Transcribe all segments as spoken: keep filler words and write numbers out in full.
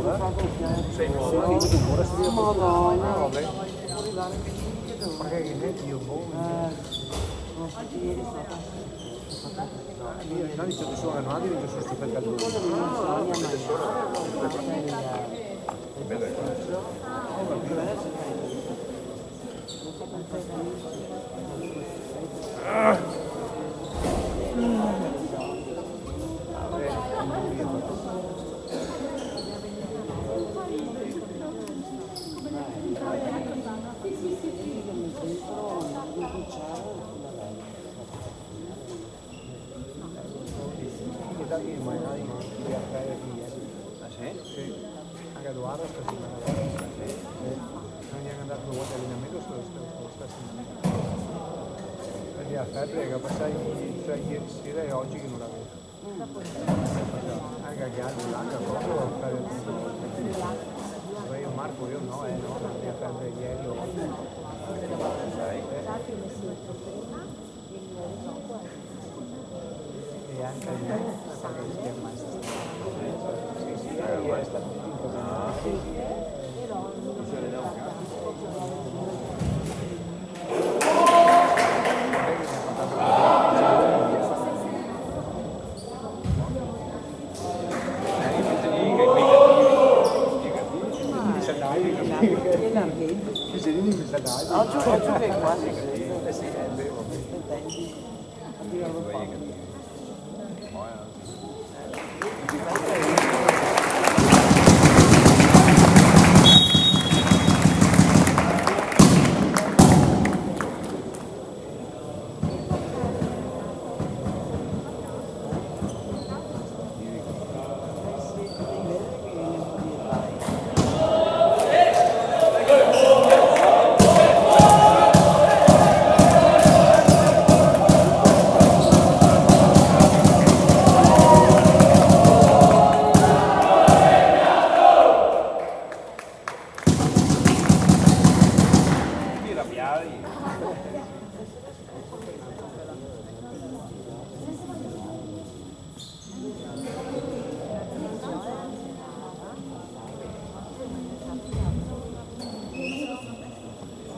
Madonna. Magari che io, boh. Eh, no so, ieri è stata, è stata... Io, no, dico che sono, no, dico che sono stufo del caldo. Ah, sì? Sì. Anca Edoardo sta setimana qua. Sì. Eh, no, i è andai due volte a alenamento sto, sto, sta setimana. Parché la febre che ga pasà tra ieri sera e ogi che no la vedo. Anca che altro, anca proprio la febre. Ma io, Marco, io no, eh, no, la febre ieri o ogi. Eh. Oggi, oggi che qua sì, sì.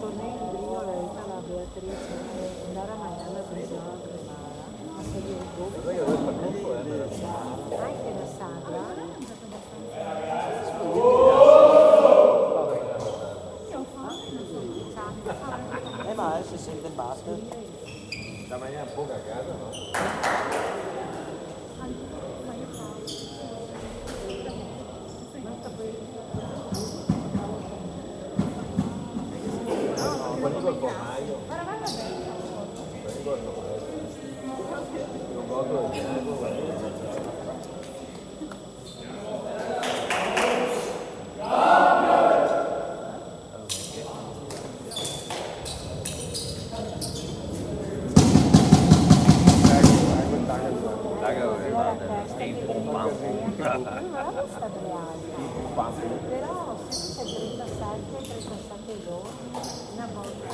Tornei in brio, la ga dito la Beatrice, ndare a magnar la brioche cremada, ma se vien dopo. Anca la sagra. Eh, ma adesso se sente batte. Stamane un po' cagata, no? Quello col formaggio. Quello col formaggio. Un poco di bianco, guarda. Però sì, se trentasette, trentasette loro, una volta.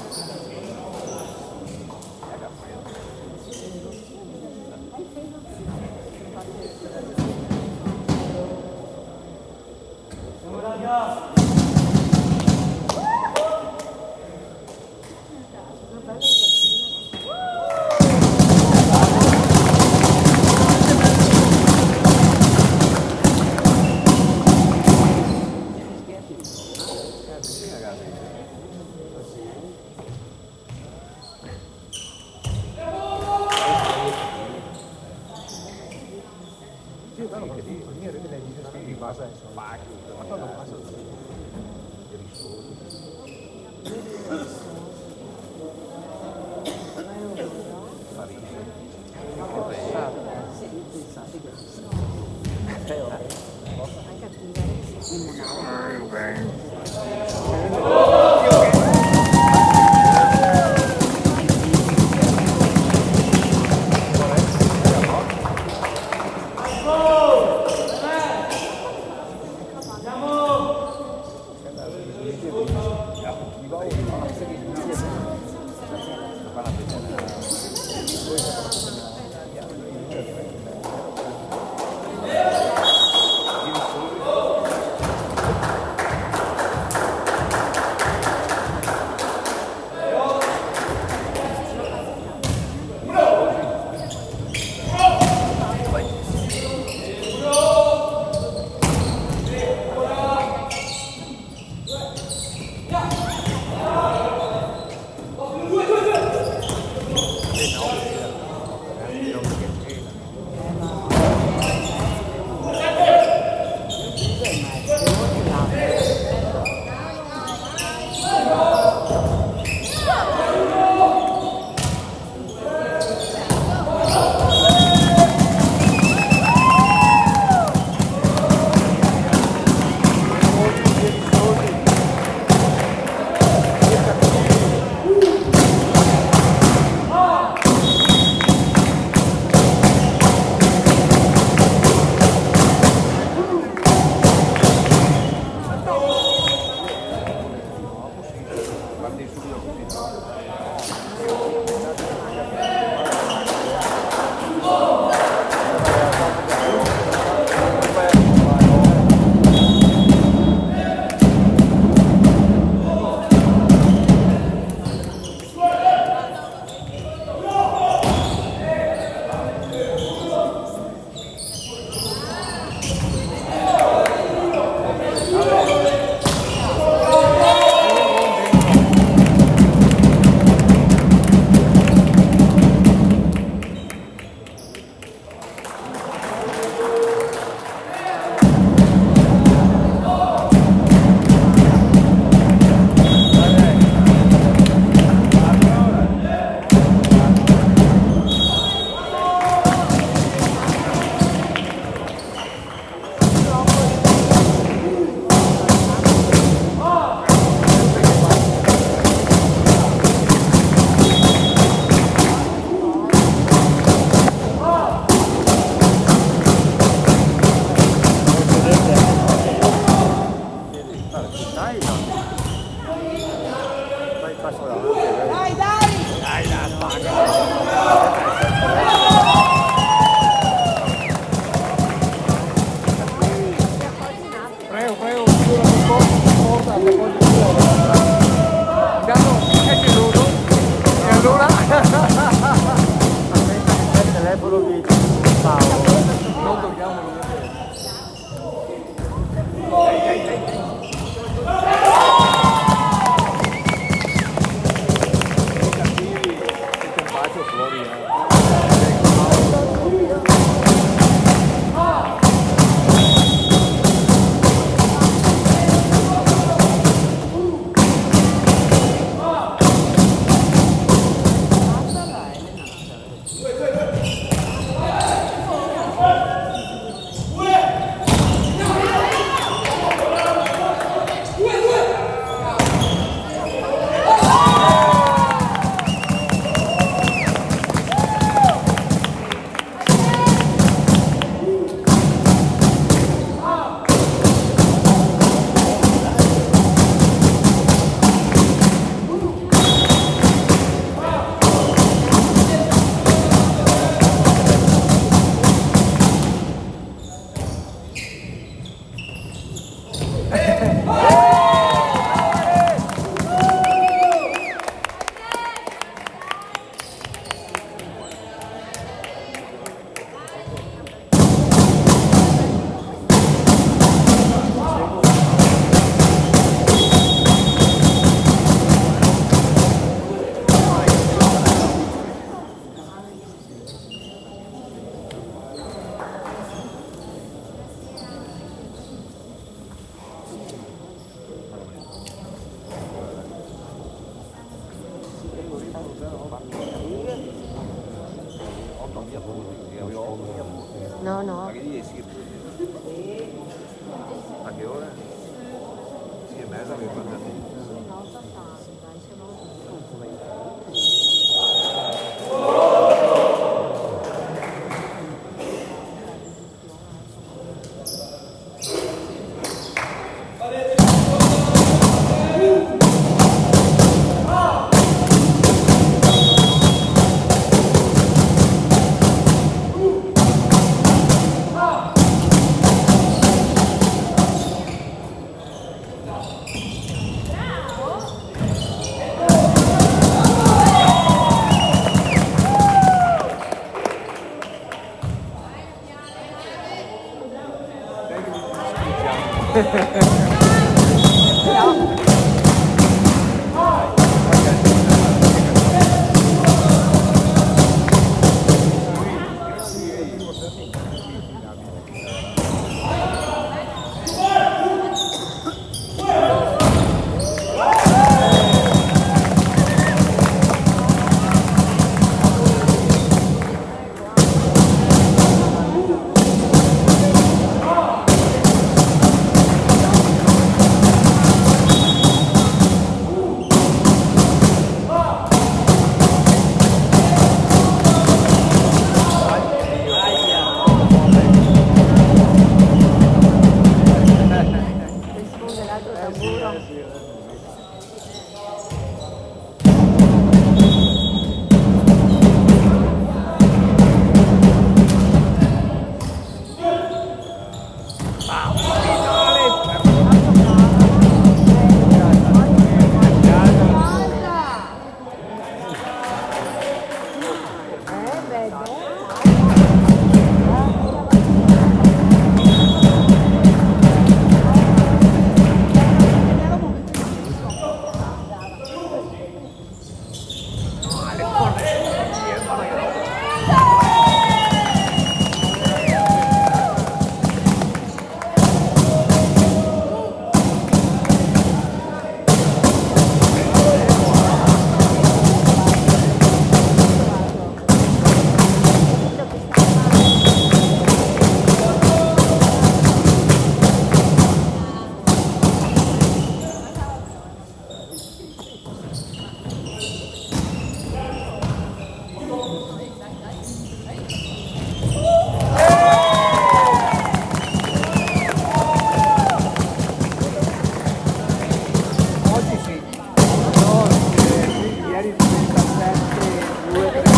Prego, prego, chiuda un po', porta, che poi chiuda. Intanto è chiuso, e allora? Aspetta che c'è il telefono di Paolo. Non dobbiamo No, no. A che ora? Sì e meza, mi fa. Oggi sì. No, eh, sì, ieri trentasette, due, tre.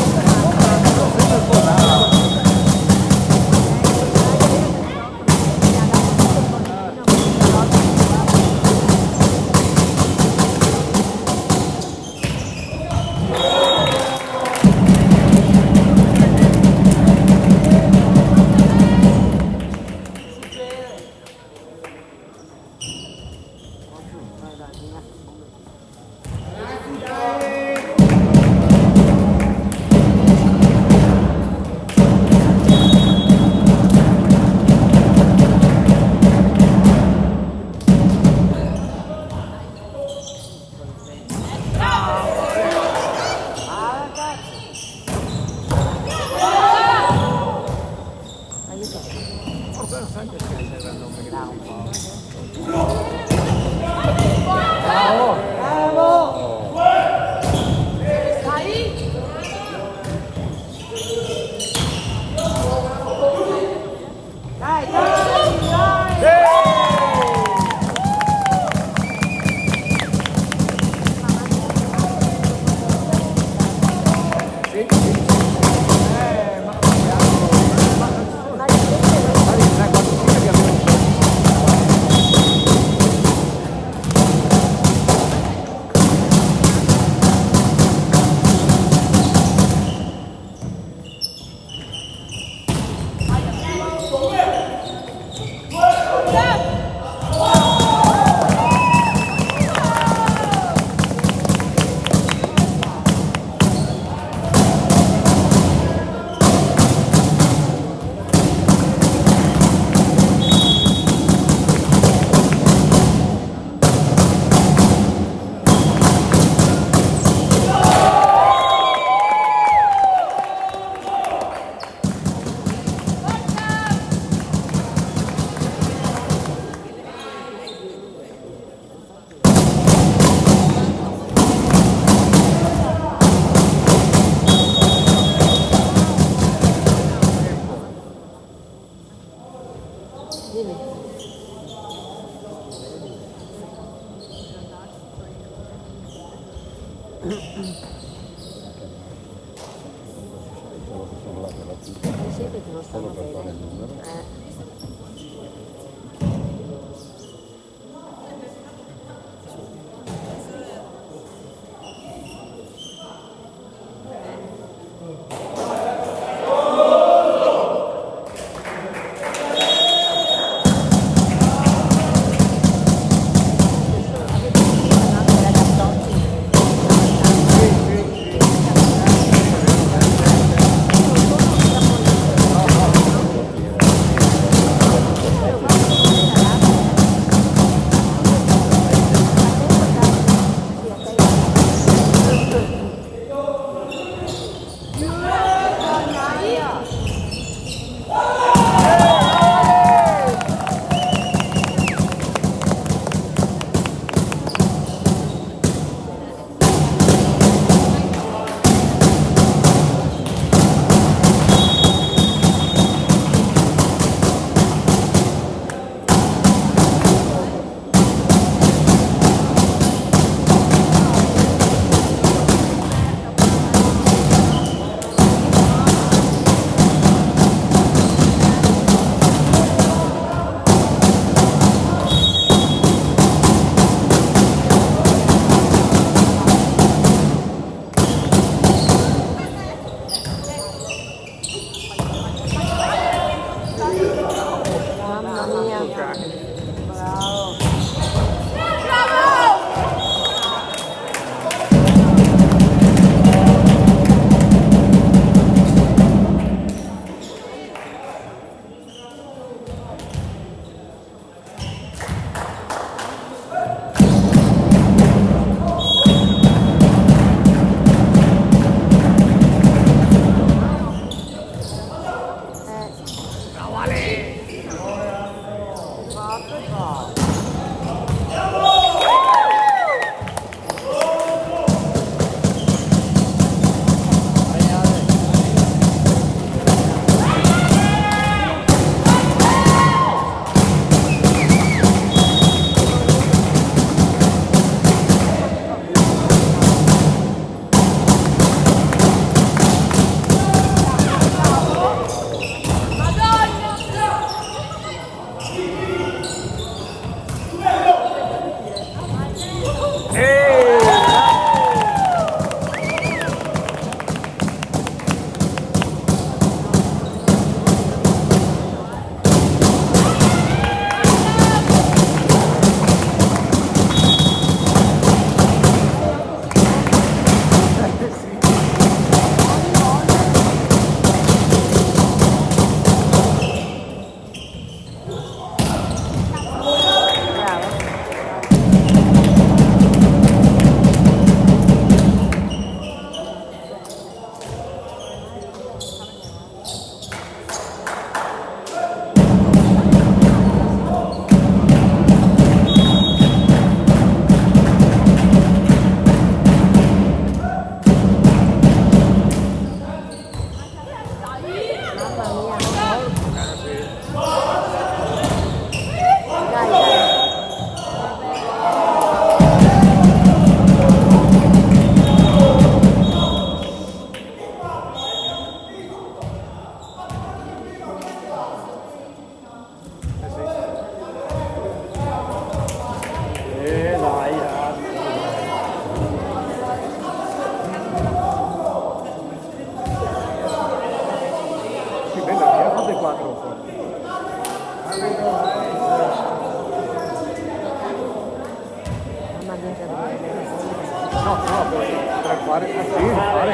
No, no, per, per fare, sì, rifare.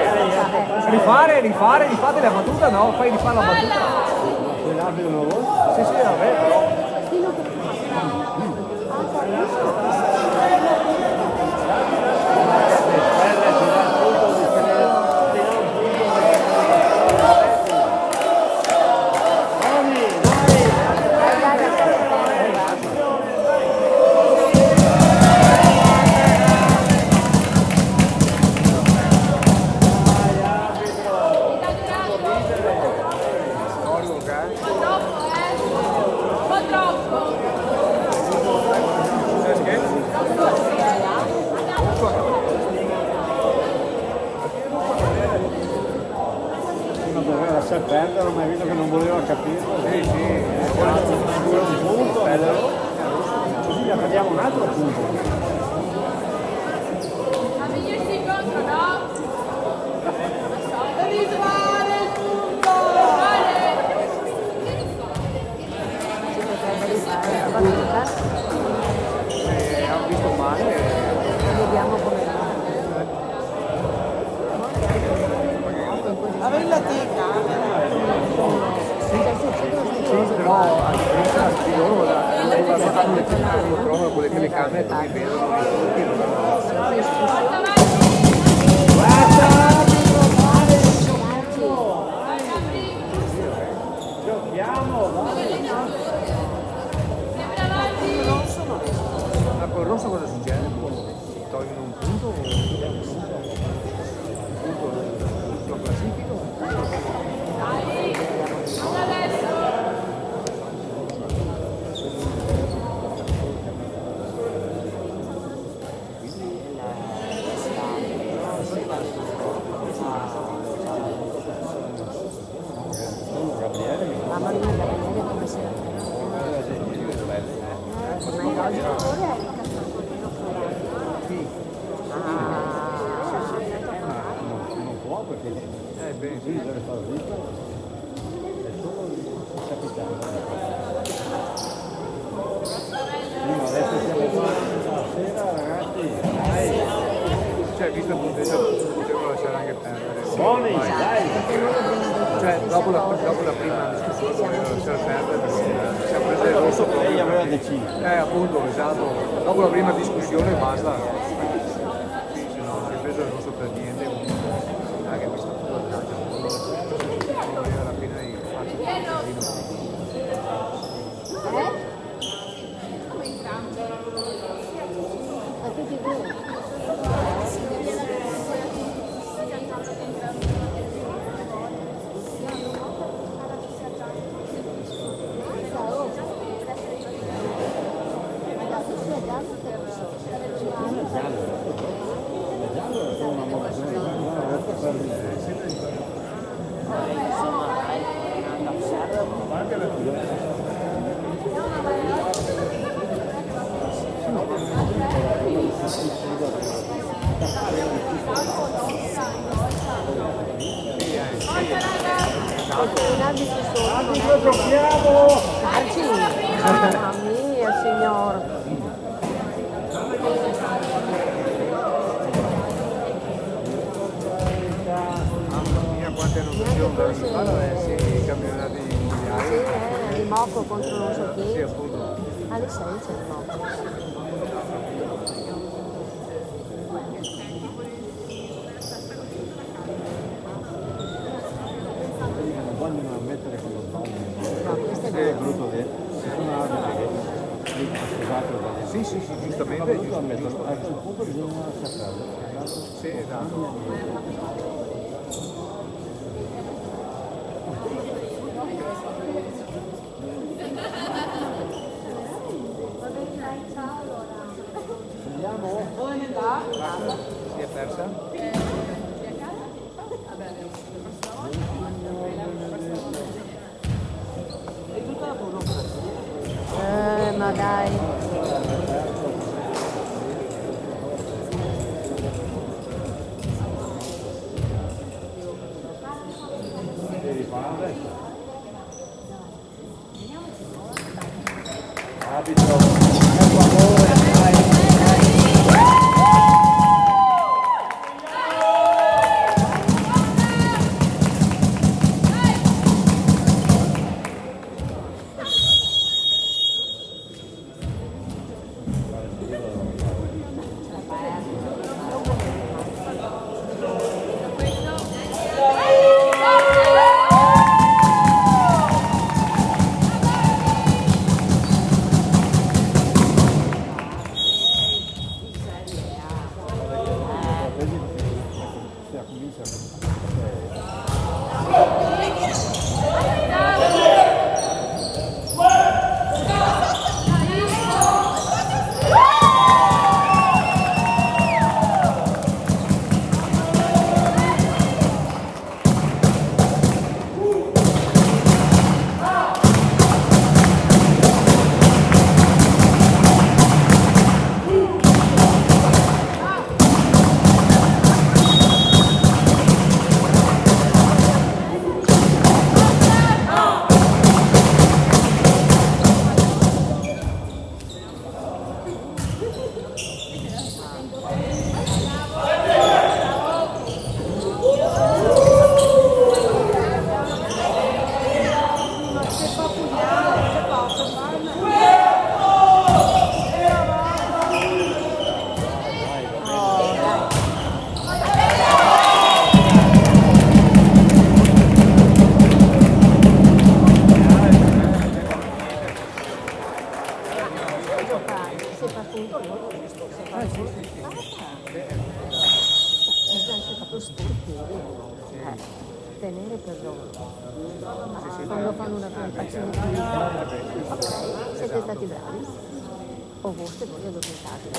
Rifare, rifare, rifate la battuta, no? Fai rifare la battuta. Quell'arbitro non vuole? Sì, sì, vabbè, però. Uno doveva lasciar perdere, ma vedo che non voleva capirlo. Sì, sì, eh, vuole un punto, eh, così gli prendiamo un altro punto. Eh, ho visto male. Vediamo come va. Avella te camera. Sì, però anche prima di loro la, la, la, la, con le telecamere tutti vedono. Giochiamo, dai. Ma col rosso cosa succede? Togliono un punto o un punto, un punto classifico? Mamma mia, Gabriele, come sei? Eh, ma il calciatore ha il casacco nero. Sì. Ah. Eh, no, non può perché... Eh, beh, sì. Deve far vita. È solo il capitano. Prima, adesso siamo qua stasera, ragazzi. Dai. Cioè, visto il punteggio, possiamo lasciare anche perdere. Buoni, dai. Cioè, dopo la, dopo la prima discussione, volevo lasciare perdere perché ci ha preso il rosso proprio. Lei aveva deciso. Eh, appunto, esatto. Dopo la prima discussione basta. Sì, sì, no, non si è preso il rosso per niente, comunque. Anche questo. Alla fine hai fatto un casino. Eh? A tutti e due. Arbitro, giochiamo! Carcini! Mamma mia, signor! Mamma mia, quante rotazioni da fare, eh, sì, i campionati mondiali. Sì, eh, il Moco contro non so chi. Sì, appunto. Alle sei c'è il Moco. Non voglio mettere quello sbaglio. No, questo è brutto. Sì, brutto che ci sono altri che... Scusate, ho sbagliato. Sì, sì, sì, giustamente, giusto, giusto. A quel punto bisogna lasciar perdere. Sì, esatto. Andiamo? Si è persa? Eh, ma dai. Arbitro, per favore, dai. Appunto loro, ah, sì, sì, sì. Ah, bisogna essere proprio sportivi, eh, tenere per loro. Quando fanno una compagnia, ok, siete stati bravi. O forse voi addormentarvi.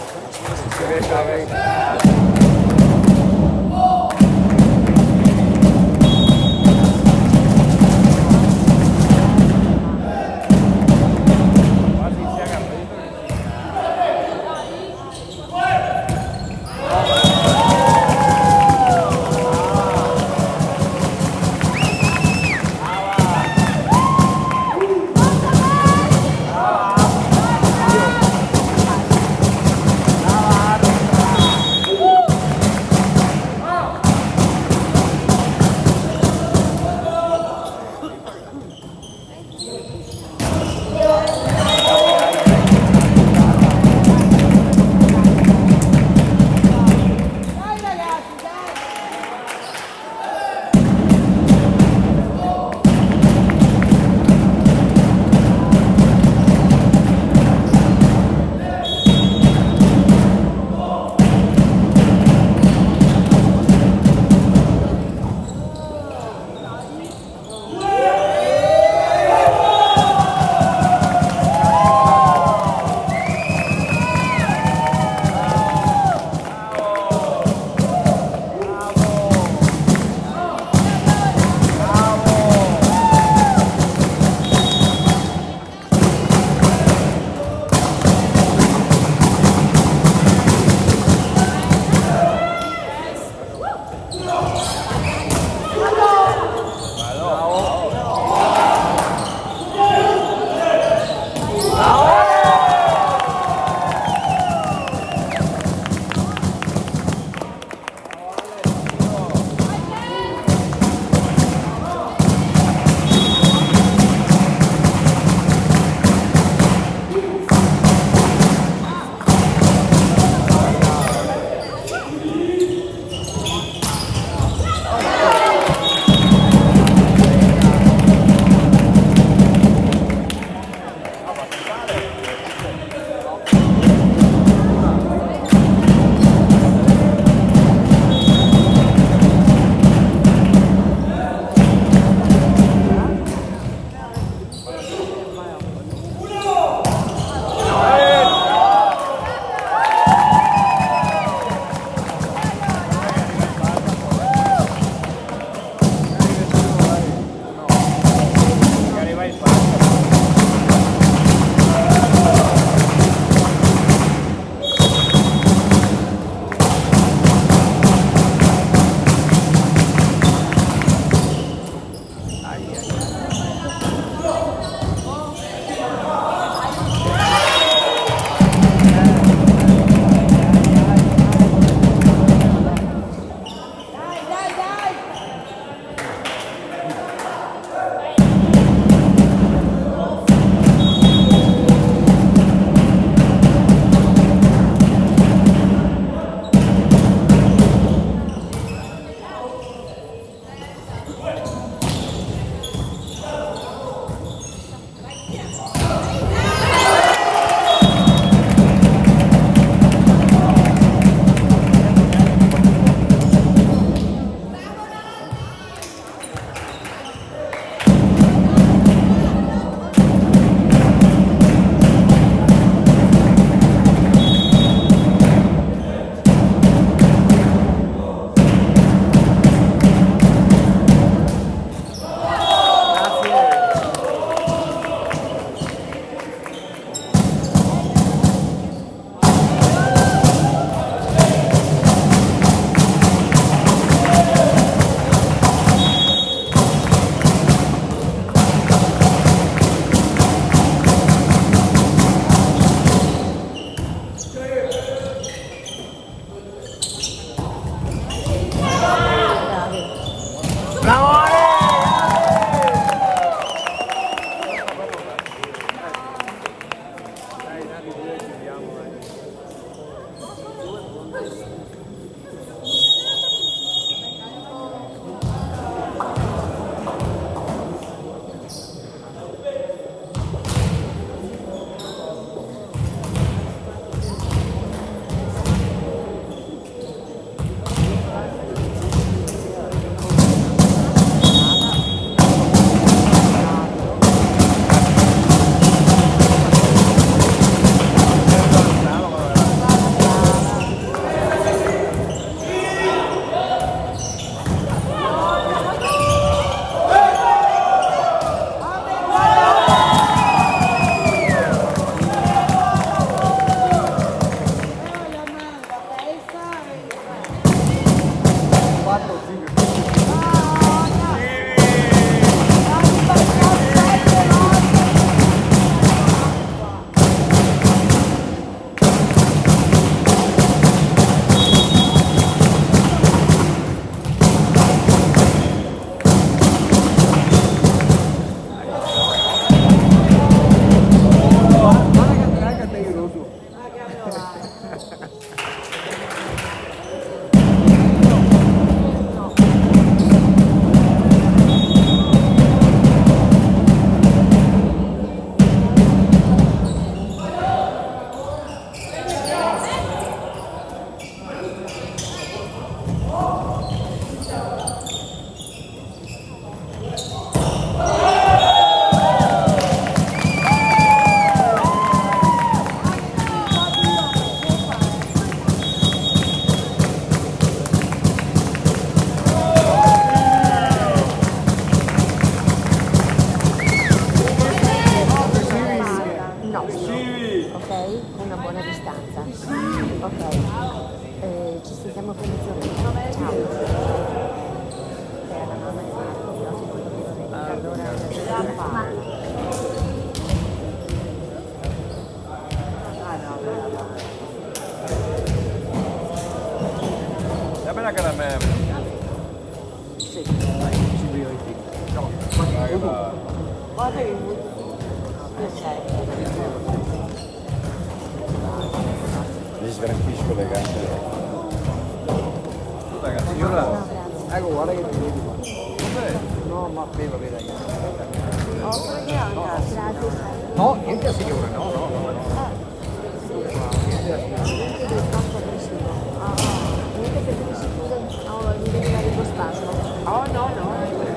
No, ok? Una buona distanza. Ok. Eh, ci sentiamo fra mezz'oretta. Ciao. C'è la mamma di Marco, però secondo me non è. Allora, dame la caramella. Sì, dai, ci voglio io. No, guarda che mi sgranfisco le gambe. Scusa, signora. Ecco, guarda che ti vedi qua. No, ma beva, beva. No, niente, signora, no, no, no, no. Niente del troppo aggressivo. Ah, niente che mi si scusa, oh, mi viene da ricospasmo. Oh, no, no.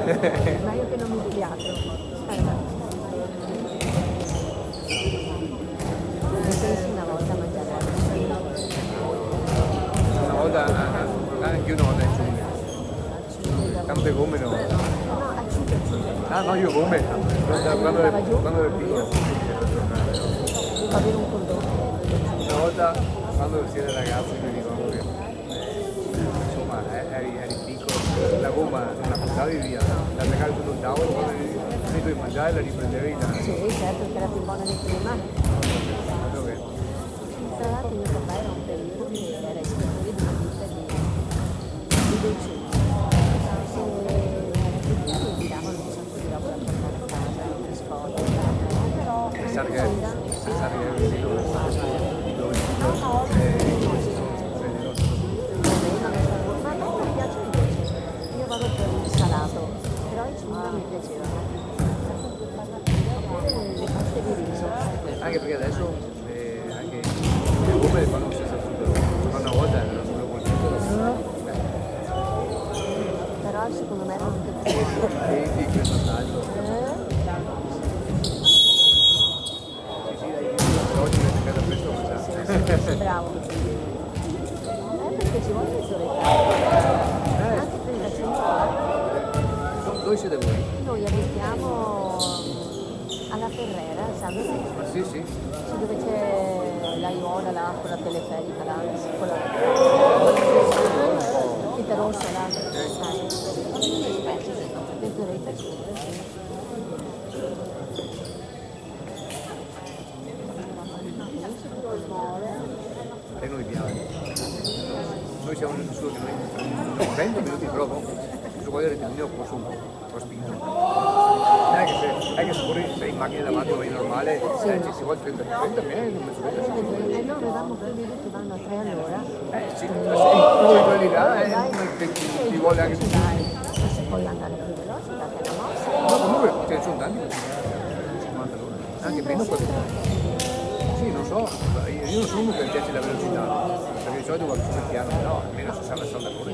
Meglio che non mi dica altro. Aspetta. Mi pensi una volta a mangiare. Una volta, ah, ah, anche una volta in giugno. Tante gome no. No, a cinque, a cinque. Ah, no, io gome. Quando, quando ero, quando ero piccolo. Devo avere un condono. Una volta, quando si era ragazzi, mi ricordo che, eh, insomma, eh, eri, eri piccolo, la goma non la portavi via, la attaccavi sotto il tavolo, quando eri finito di mangiare la riprendevi da... Sì, certo, che era più buona di prima. Proprio che Tra l'altro mio papà era un periodo che era ispettore di una ditta di, di dolciumi. E era che tutti gli davano un sacco di roba da portare a casa, il trasporto, eccetera. Però... Pensare che, pensare che ero lì dove, dove, dove, eh, dove ci sono tutte le cose. Ma a me non mi piace il dolce, io vado per il salato, però i cinghiali mi piacevano. Oppure le paste di riso. Anche perché adesso Eh, anche le gome le fanno senza zucchero, ma una volta erano solo con zucchero. Però secondo me non... E, e, e questo salto. Eh? Sì, sì, dai, oggi mi è toccato presto mangiare. Sì, sì, sì, bravo. Eh, perché ci vuole mezz'oretta. Eh. Anche trentacinque. Do-, dove siete voi? Noi abitiamo alla Ferrera, sai? Sì, sì. Sì, dove c'è l'aiuola là, con la teleferica là, con la, con la Pitta Rossa là. Dentro le cascine, sì. E noi via. Noi siamo nel sud, noi, no, venti minuti però, no? Questo qua era il mio consumo. Ho spinto. Non è che se, non è che se corri, sei in macchina davanti, vai normale, eh, ci, ci vuole trenta, trenta, eh, non mi so. Eh, noi avevamo quelli lì che vanno a tre all'ora. Eh, sì, ma sì, poi quelli là, eh, dai, che ci, ci vuole anche più. Dai, ma se puoi andare più veloce, dai, che è una mossa. No, comunque ce ne sono tanti che fanno cinquanta all'ora. Anche meno qualcuno. Sì, non so, io, io non sono uno che piace la velocità, perché di solito vado super piano, però almeno sessanta, sessanta all'ora.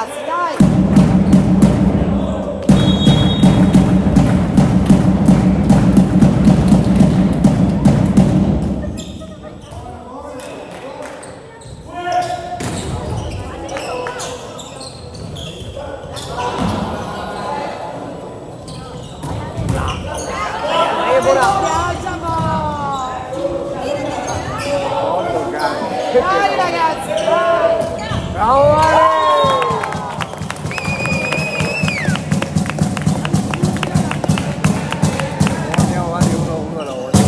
Dai! Dai, ragazzi, dai! Bravo, Ale! Andiamo avanti uno a uno alla volta.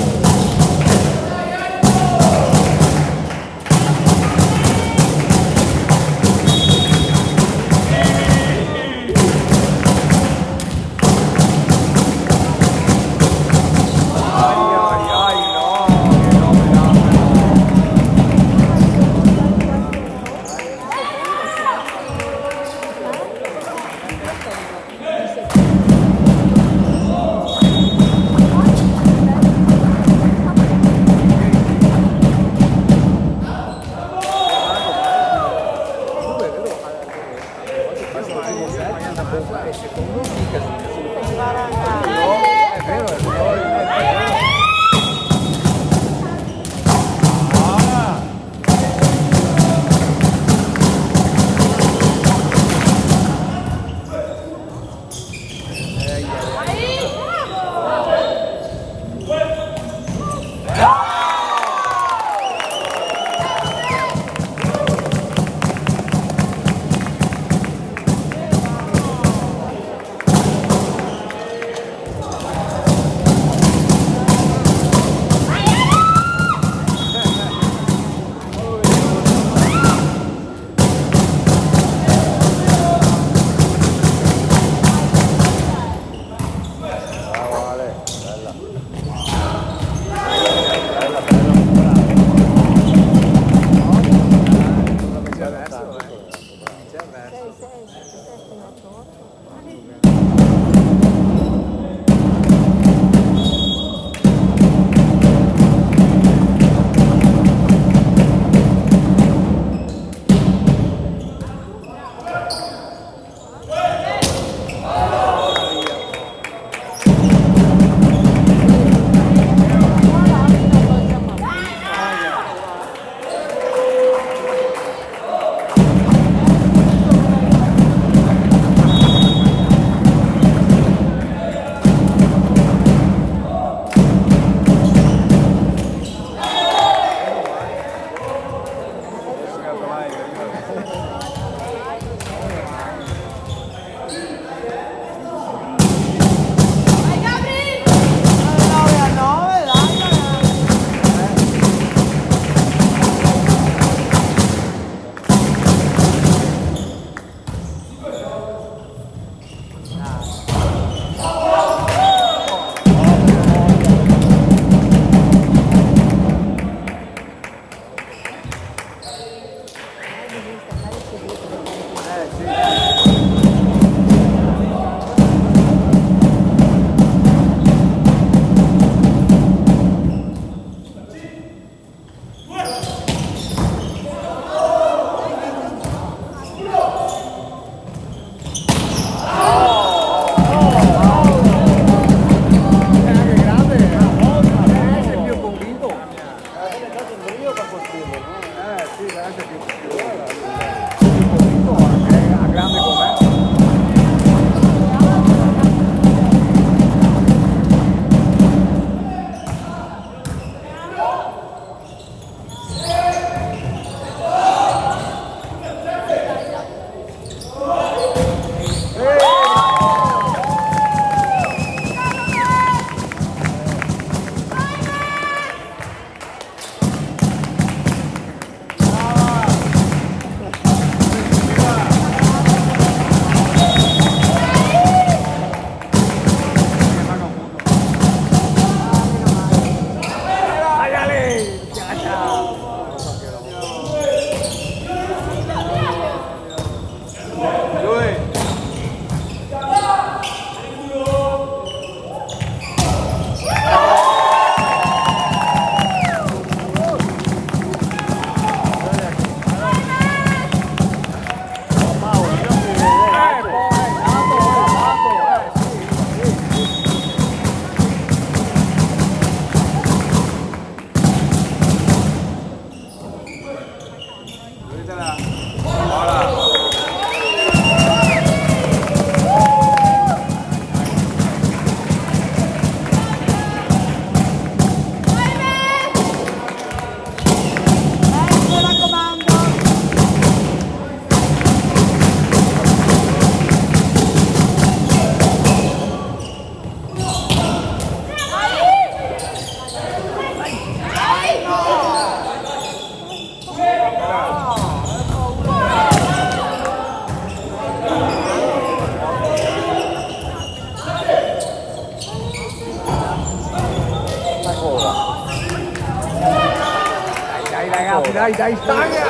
Dai, dai, stagna!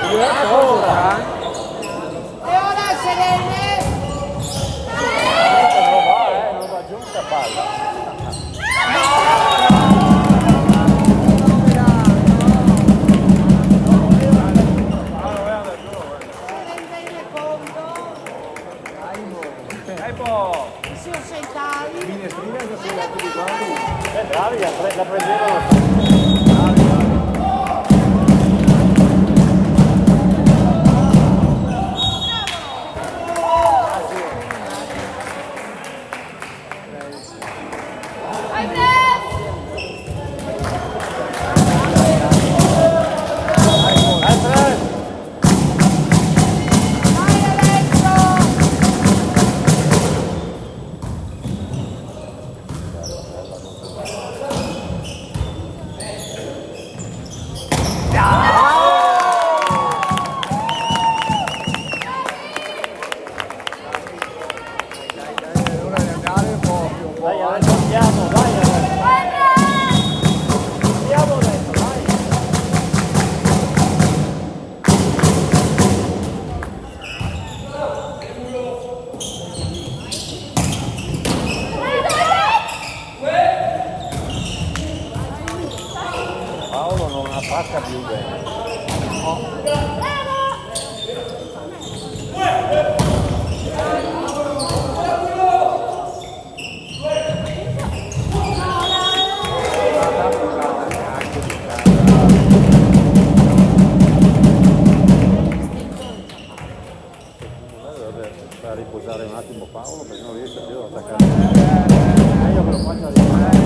E ora Serene! Dai, po! Sior Sentari. Minestrina, se la... Eh, bravi, la pre-, la prendevano. Dai, adesso andiamo, dai, adesso. Andiamo adesso, dai. Paolo non attacca più bene. Eh, vabbè, fa riposare un attimo Paolo, perché non riesce più ad attaccare. Meglio che lo faccia riposare.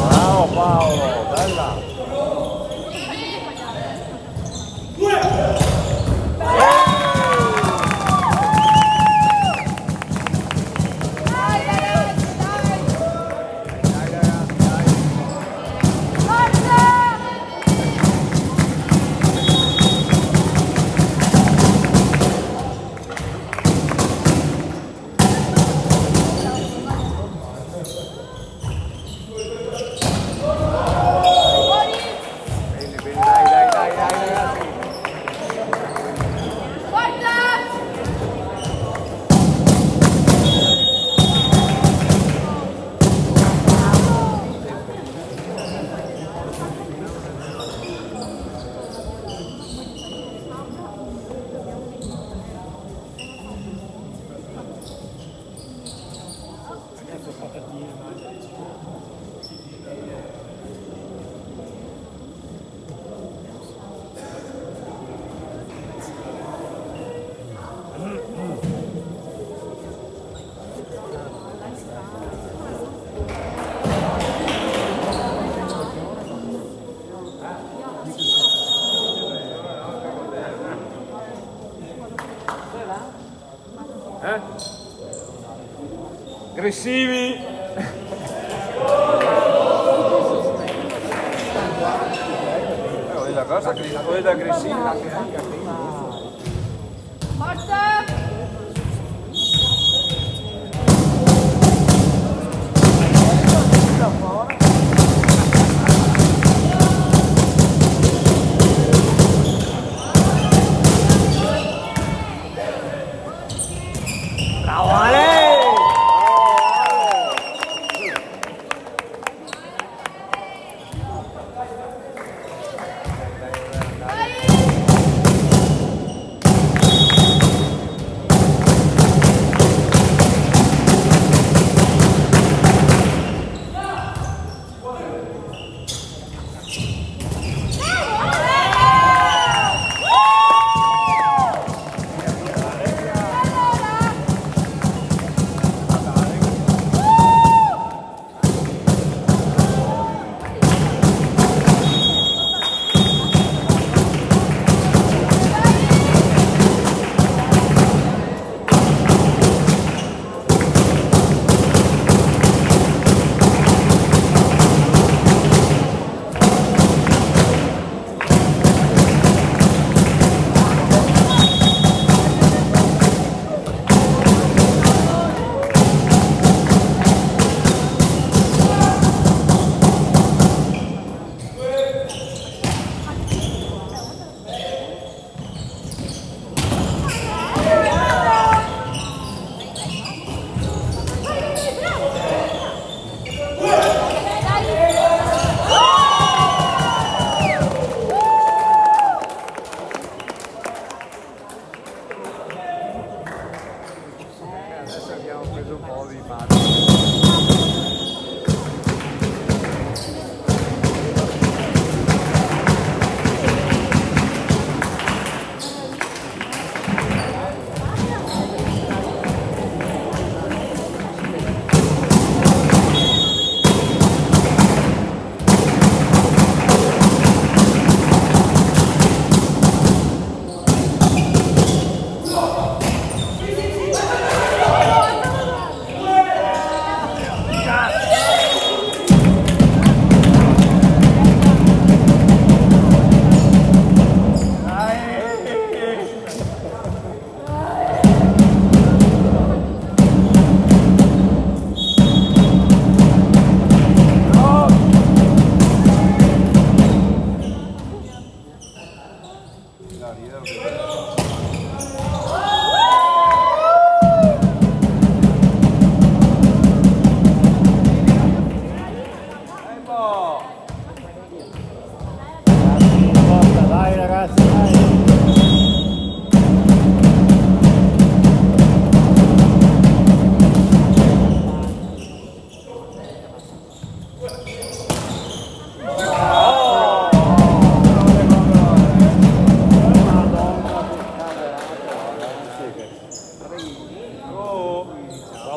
Bravo Paolo, bella! Bene, bene, dai, dai, dai, dai, ragazzi. Forza! Eh? Aggressivi! Eh, ho detto cosa? Ho detto aggressivi. Forza! Bravo Ale! Adesso abbiamo preso un po' di parte. Dai, ragazzi, dai.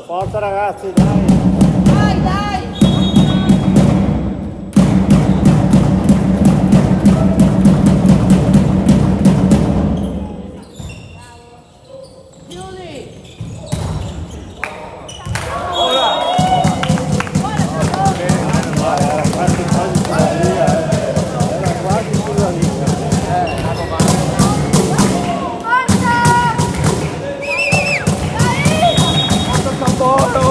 Forza, ragazzi, dai! Dai, dai! Chiudi! Forza! Dai! Forza, Santoro!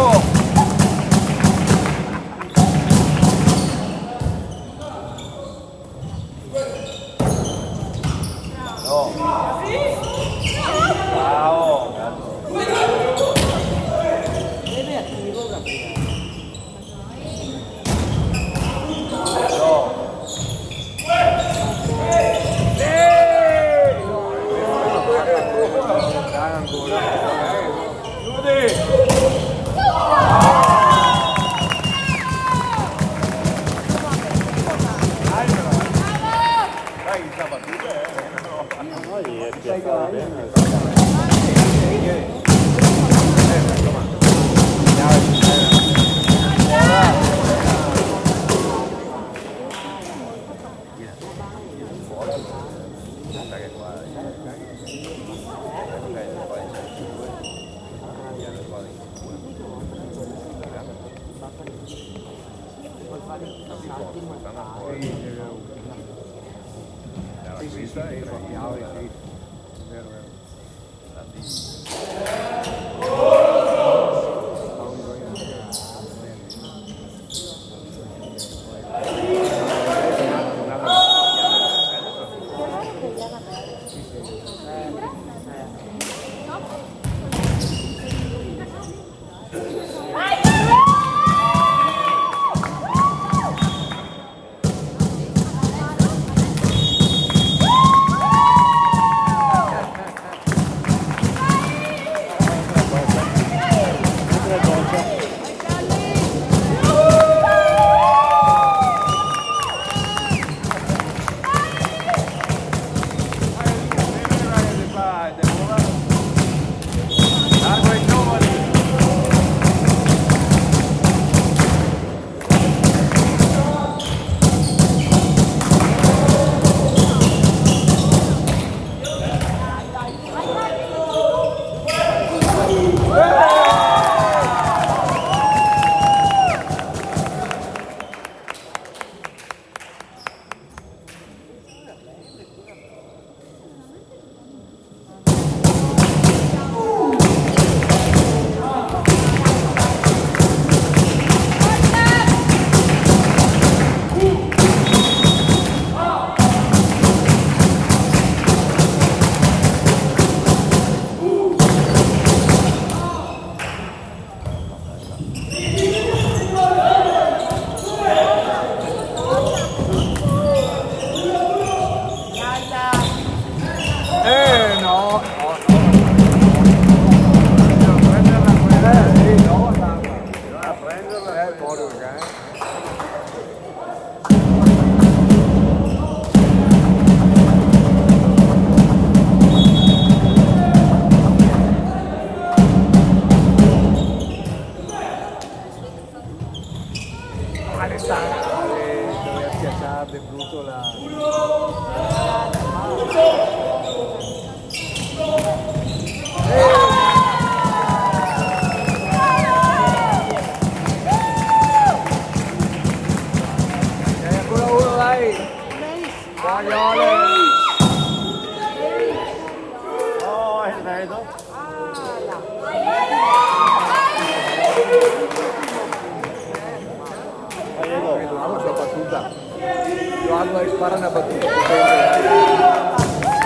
Fare una battuta. Eh,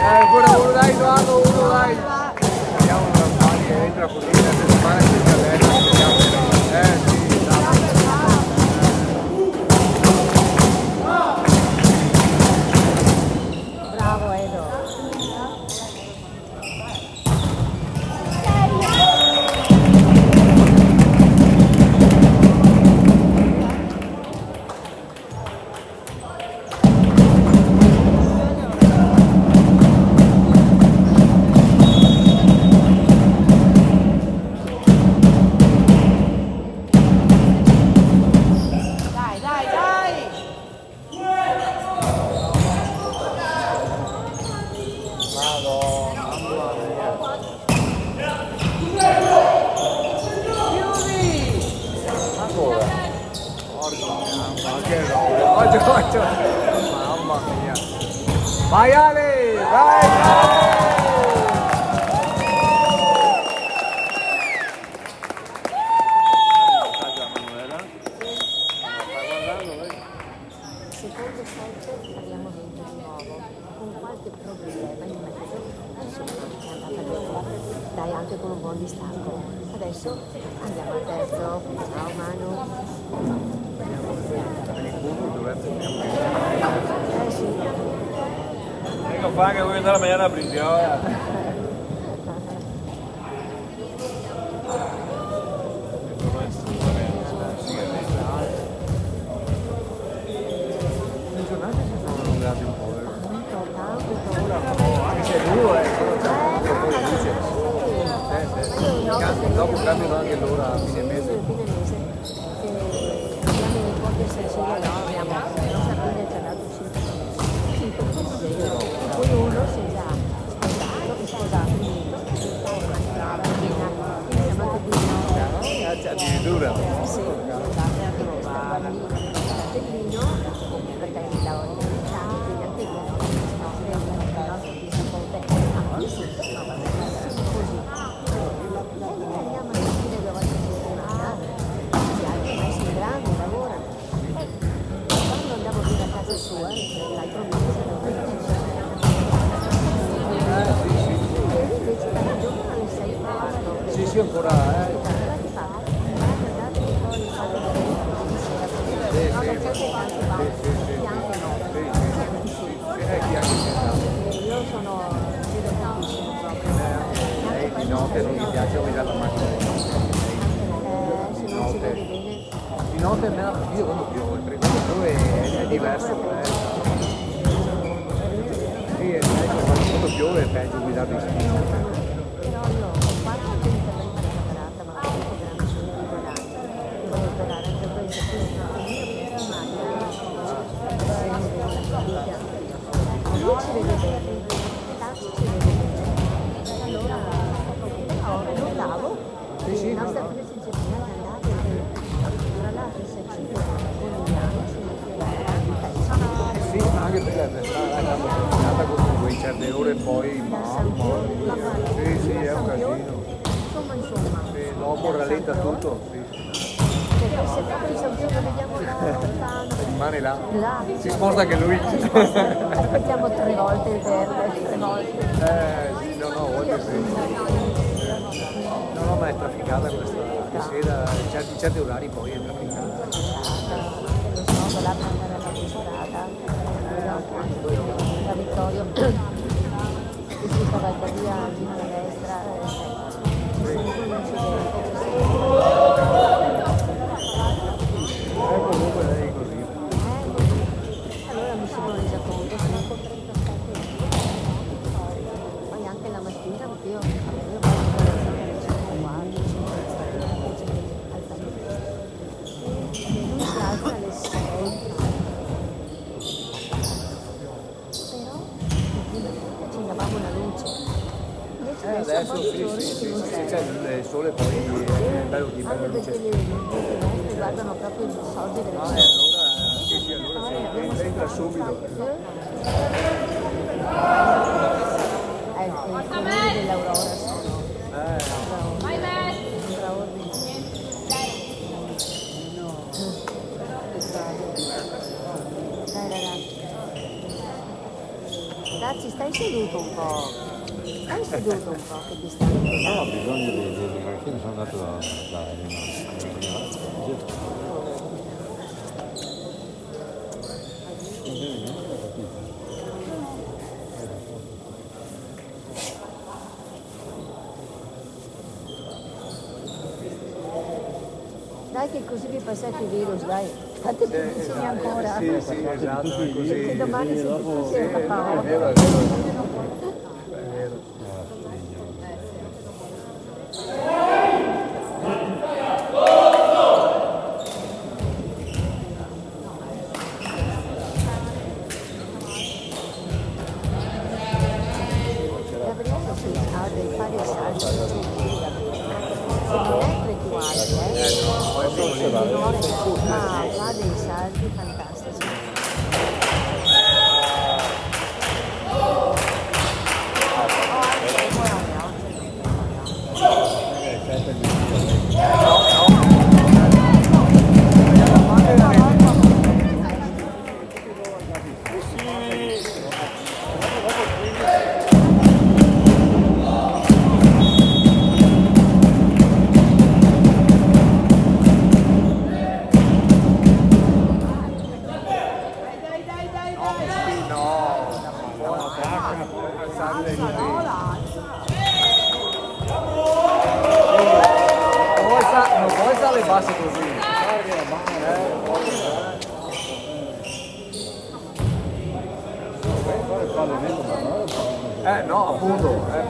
ancora uno, dai, Edoardo, uno, dai. Vediamo, Rampani che entra così, la settimana che viene, vediamo. Eh, sì, dai. Bravo, Edo. Dai, dai, dai! Madonna, mamma mia. Ancora? Porca mamma, che roba. Oggi, oggi. Mamma mia. Vai Ale, vai Ale! Secondo set abbiamo vinto di nuovo, con qualche problema in mezzo, insomma, è andata bene. Dai, anche con un buon distacco. Adesso andiamo al terzo. Ciao, Manu. Eh, sì. Ecco, fa che vuoi andare a mangiare la brioche. Anche se è duro, eh, però c'è un po' di luce. Eh, sì. Cambia, dopo cambiano anche l'ora a fine mese. Che abbiamo un po' di sensibilità, abbiamo, la nostra figlia ci ha dato cinque, cinque consigli, di cui uno si è già sposato, è sposato, finito, e poi una strada piena, quindi siamo anche qui di notte. Ah, addirittura. Sì, siamo andate a trovare il fratellino, perché lavora in Italia, quindi anche lui, no? È un nostro pisapote, ha conosciuto, no? Così. E gli italiani, ma che fine che voglio dire, ma, ah, gli altri, ma sono grandi, lavorano. Quando andavo via da casa sua, l'altro mese, sì, sì. Ieri invece da ragione alle sei e quarto. Sì, sì, ancora, eh. Cosa ti fa? Guarda, guarda che poi fate vedere. Sì, sì. No, perché c'è tanti bar, sì, sì, sì, bianco no. Sì, sì, sì. Sì, sì. Eh, io sono, vedo pochissimo proprio. Eh, di notte non mi piace guidare la macchina. Eh, se non si vede bene. Di notte è meno, io quando piove, perché quando piove è, è diverso, eh. Sì, è peggio, quando piove è peggio guidare di notte. Però io ho quattro punti per imparare a fare, ma comunque grande sono i guadagni. Devo imparare anche questo, quindi io penso mai. Lì si vede bene, là si vede bene. Allora, però notavo che la nostra figlia si ingegnava, che andava, tra l'altro, se ci vede con gli anni, ci mette la... Sì, ma anche perché è stata, è stata comunque in certe ore poi, mamma mia. Sì, sì, è un casino. Insomma, insomma. Sì, dopo rallenta tutto, sì. Perché se proprio ci vediamo da lontano. Rimane là. Là. Si sposta anche lui. Si sposta. Aspettiamo tre volte il verde, tre volte. Eh, sì, no, no, voglio sì. No, no, ma è trafficata questa, che sera, certi, certi orari poi è trafficata. Lo so, là per andare alla strada, da Vittorio. Che si cavalca via a destra, eh, ci sono due incidenti, ci sono. Eh, comunque lei è così. Eh, allora mi sono resa conto, sono con trentasette anni. Poi anche la mattina, perché io, io vado sempre alle cinque e un quarto, cinque e trenta, alzarmi. E lui si alza alle sei. Però, ci davamo la luce. Invece Eh, adesso adesso un po' di sì, giorni sì, sì, sì, sì, c'è il sole, poi è bello di bella luce. Anche perché le, le luci nostre guardano proprio il sorgere del sole. Ah, e allora, sì, sì, allora sì, entra subito. Eh? È il, è il colore dell'aurora, sono. Eh. Straordinario. Straordinario. Dai, ragazzi. Ci stai seduto un po', stai seduto un po', che ti stanca. No, ho bisogno di, di, di, perché mi sono andato da, da, da, da, Dai che così vi passate i virus, dai. Fate più vicini ancora. Sì, sì, esatto, è così. Che domani siete tutti a papà. È vero, è vero. È vero. Gabriele sì, ha dei pali salti. Non è tra i più alti, eh. È un tenore, ma fa dei salti fantastici. No puoi sa-, non puoi stare basso così. Eh, no, appunto, eh.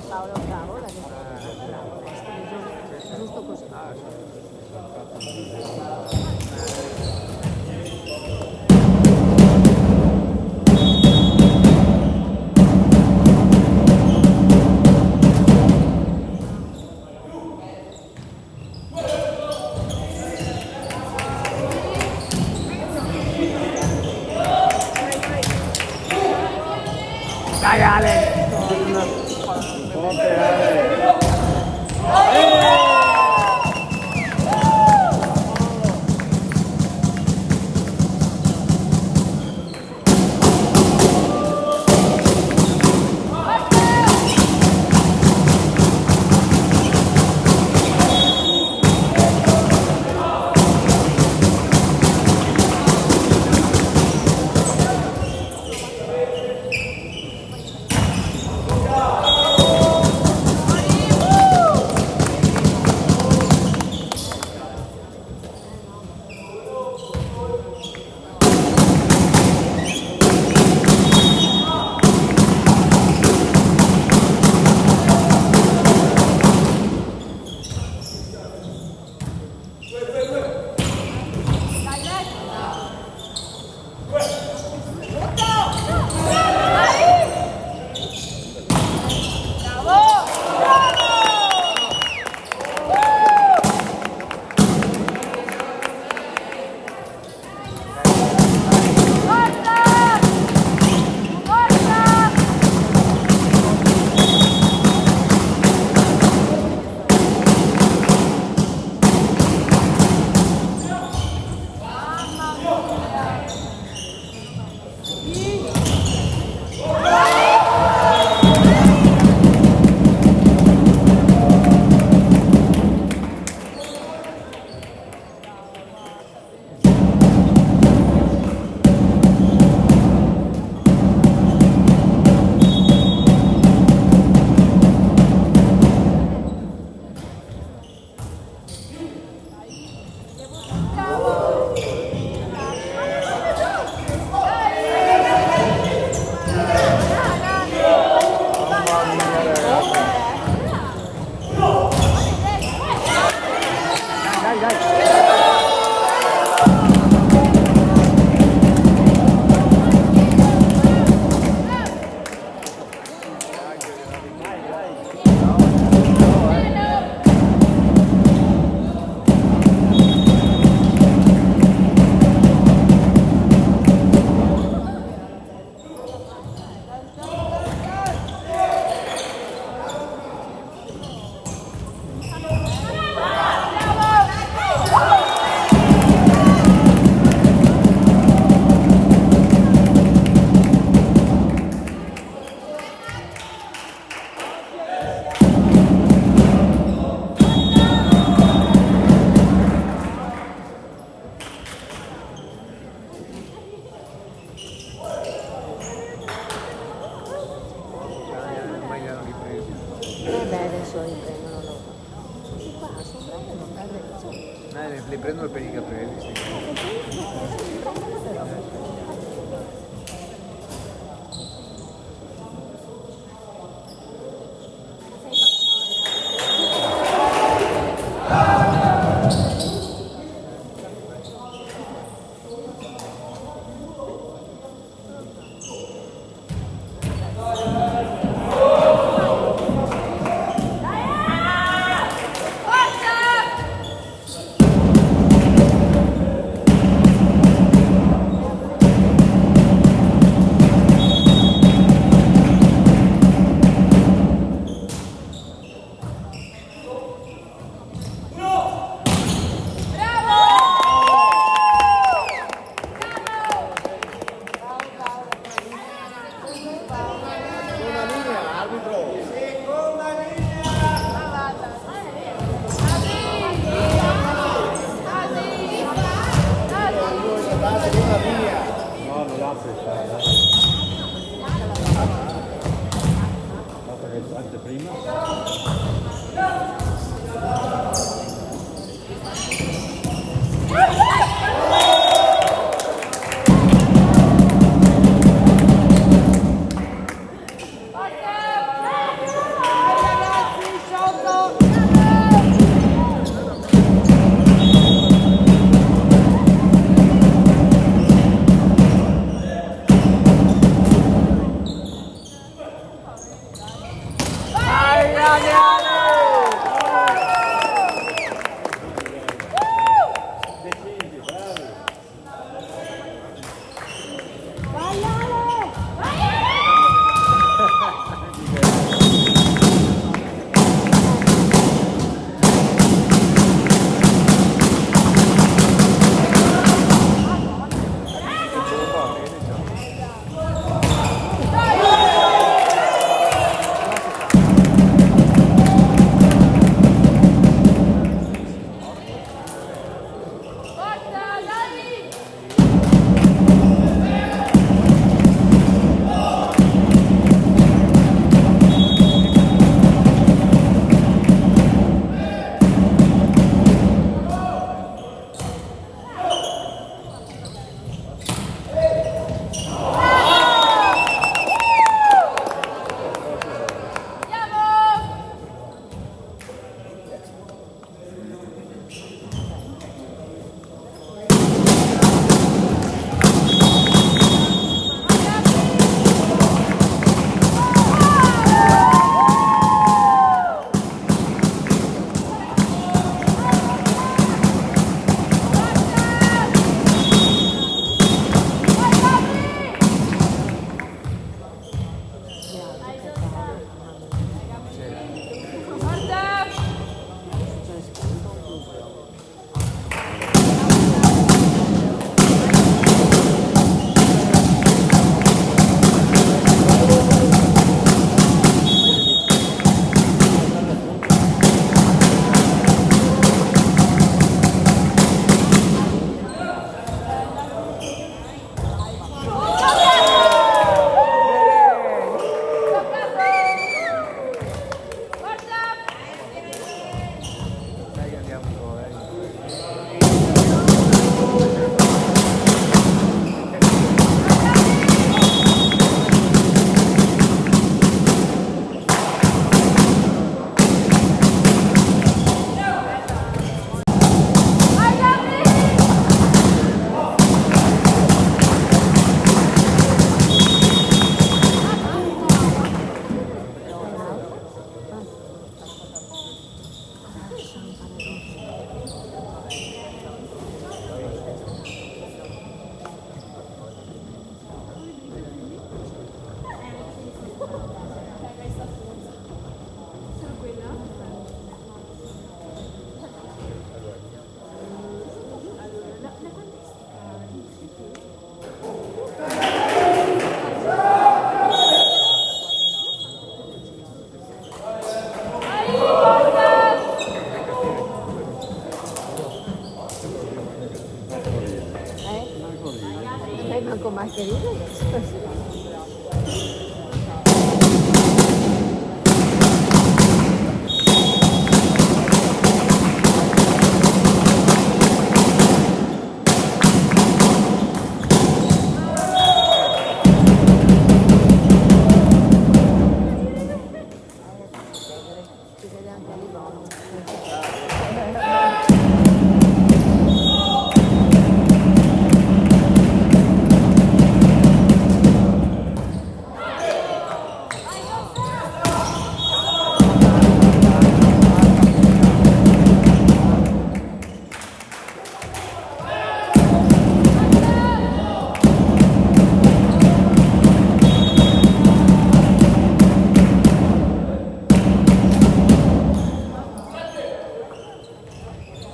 Paolo, bravo, la giusto così. Eh beh, adesso li prendono loro. Questi qua sono bravi a non perdere, insomma. Eh, li prendono per i capelli, sì.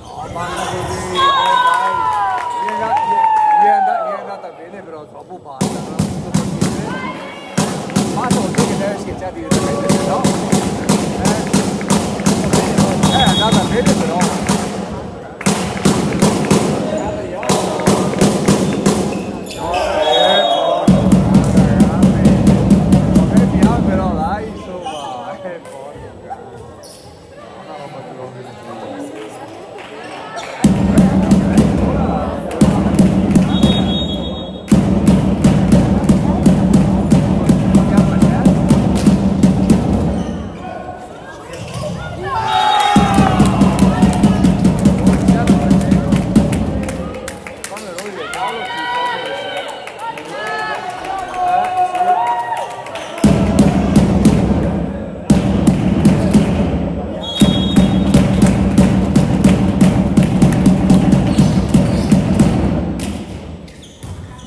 No, basta così, eh, dai. Ghe xe andà, ghe xe andà, ghe xe andà ben, però tropo basta, no? Tuto par niente. Basta, vol dire che deve schiacciar diretamente, però. Eh. Eh, xe andà ben, però. Eh, porca, ragazzi. Vabè, pian, però, dai, insoma. Eh, porca.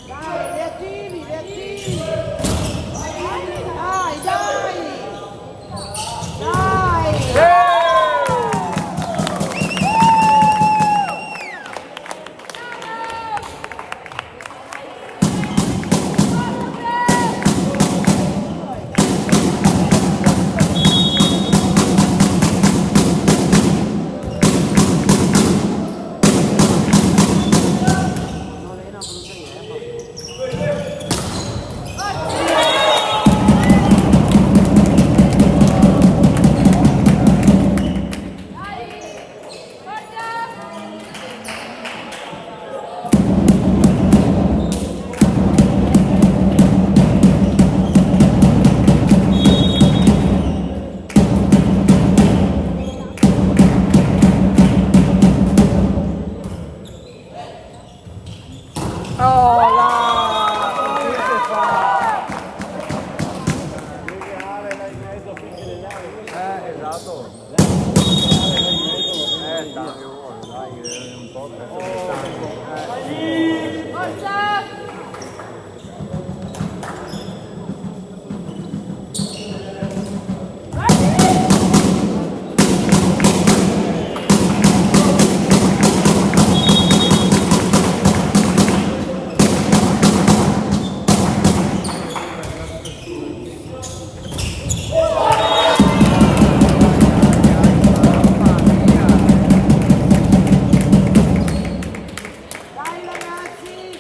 Dai, reattivi, reattivi. Dai, dai. Dai. Oh, là! Che se fa? Eh, esato. Eh, dai, dai, un po', adesso che stanno, eh. Dai, ragazzi!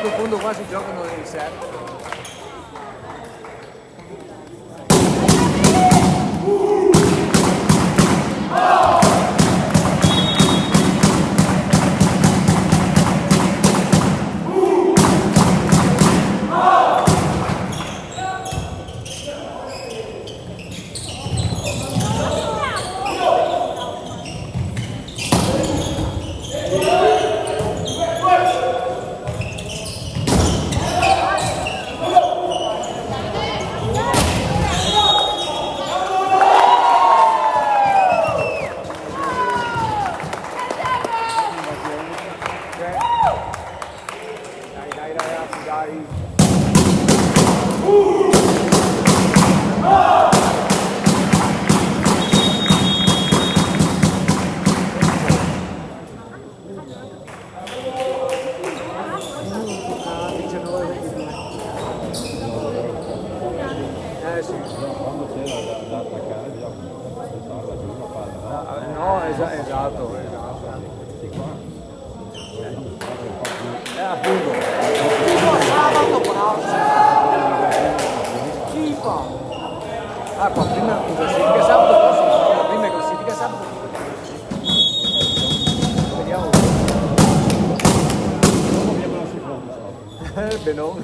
In fondo qua si giocano i set. Dai, dai, ragazzi, dai. Eh, sì. No, quando c'era da, da attaccare, bisogna buttarla giù la palla, no? Ah, no, esa-, esatto, esatto. Questi qua. Eh, appunto. Tipo sabato prossimo. Tipo. Ah, qua prima, classifica sabato prossimo, prima classifica sabato. Vediamo. Eh, ben no.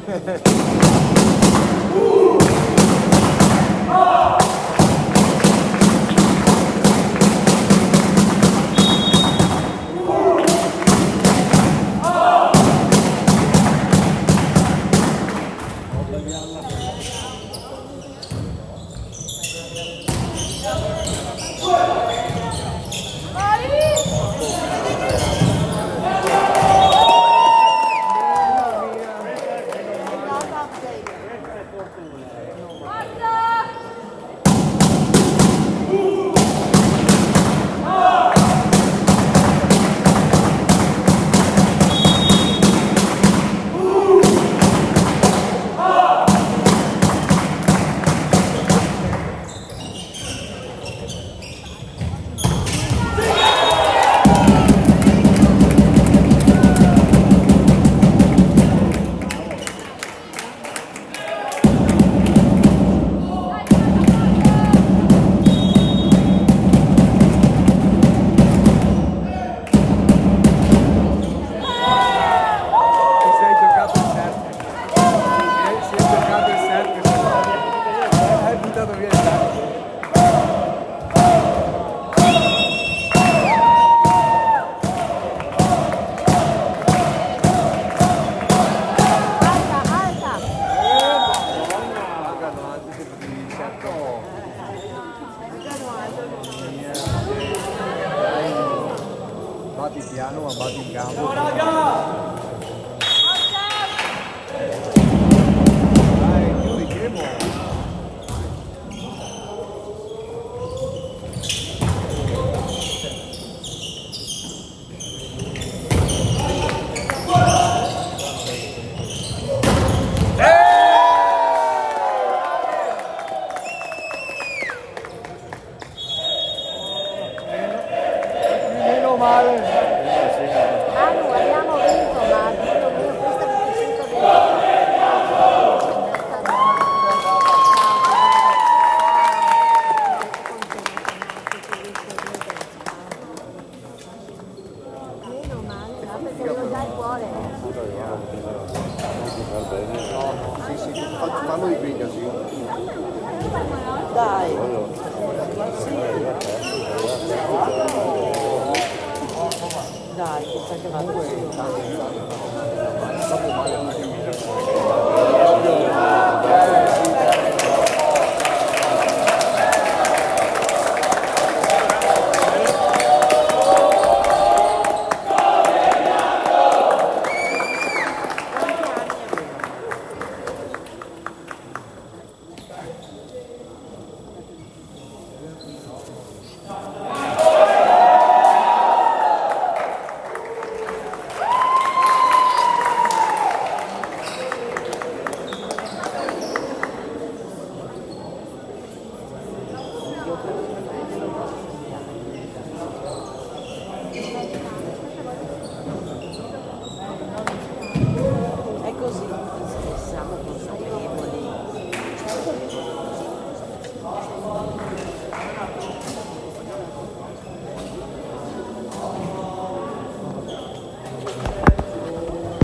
Ti sei giocato il set. Sì, sì, ho giocato il set, hai buttato via il set. Alta, alta. Certo. Bati piano, ma bati in campo. Dai, chiudi, Chemo. Meno male. Manu, abbiamo vinto, ma Dio mio, questa venticinque ventitré. Meno male, no? Perché non dà il cuore. Sì, sì, fa-, fallo di qui, così. Dai. Sì. Dai, chissà che vada. Siamo consapevoli.